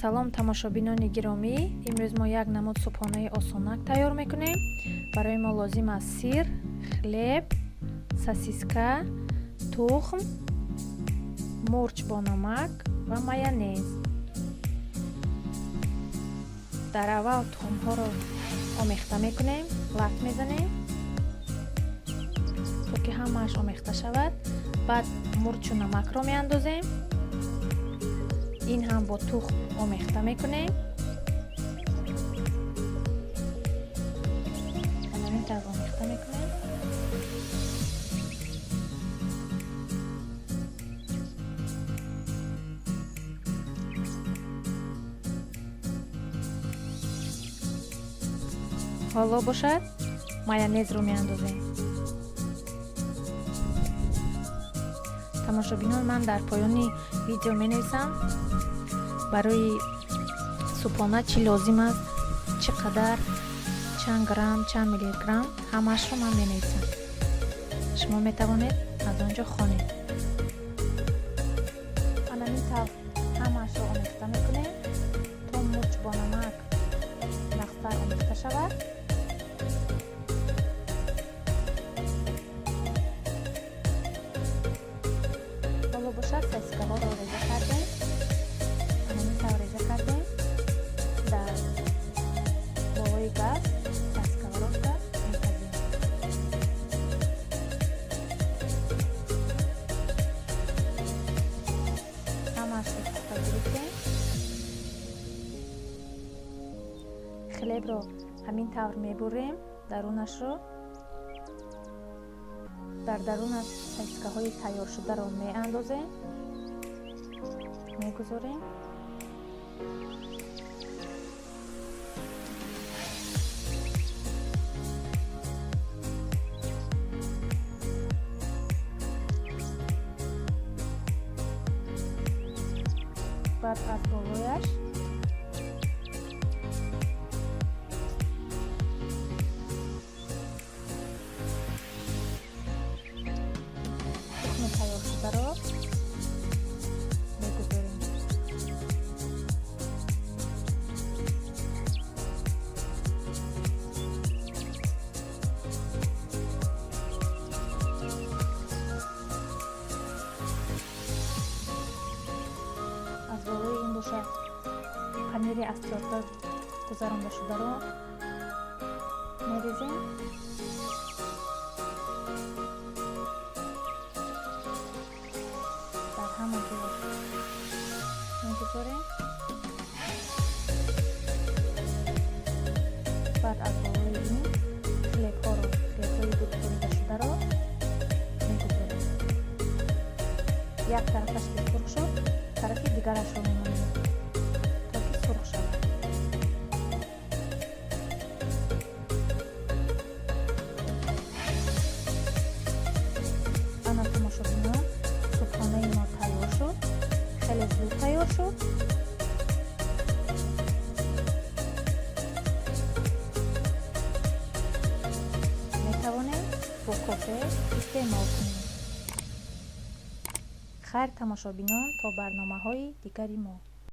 Салом, тамошобинони гиромӣ! Имрӯз мо як намуд субҳонаи осонак тайёр мекунем. Барои мо лозим аст сыр, хлеб, сосиска, тухм, мурч бо намак ва майонез. Дар аввал тухмҳоро омехта мекунем, лат мезанем, то ки ҳамааш омехта шавад. Баъд мурчу намакро меандозем, ин ҳам бо тухм омехта мекунем. Ҳамин тавр омехта мекунем. Ҳоло бошад, майонезро меандозем. Тамошобинон, ман дар поёни видео менависам, барои субҳона чӣ лозим аст, чӣ қадар, чанд грамм, чанд миллиграмм, ҳамаашро ман менависам. Шумо метавонед аз он ҷо хонед. Анамин тавр ҳамаашро омехта мекунем, то мурч бо намак нағзтар омехта шавад. Ҳоло бошад, сосискаҳоро реза кардем, ҳамин тавр реза кардем. Дар болои газ дар сковородка мепазем. Ҳамаашро пухта гирифтем. Хлебро ҳамин тавр мебурем, дарунашро, дар дарунаш сосискаҳои тайёршударо меандозем, мегузорем. Баъд аз болояш тухми тайёршударо мегузорем. Аз болои ин бошад, панири аз тёрка гузарондашударо мерезем. Дар ҳама ҷо мегузорем. Баъд аз болои ин хлебҳоро, хлебҳои буридашударо мегузорем. Як тарафаш ки сурх шуд, тарафи дигарашро мемонем, то ки сурх шавад. Ана, тамошобинон, субҳонаи мо тайёр шуд. Хеле зуд тайёр шуд. Метавонем бо кофе истеъмол кунем. Хайр, тамошобинон, то барномаҳои дигари мо.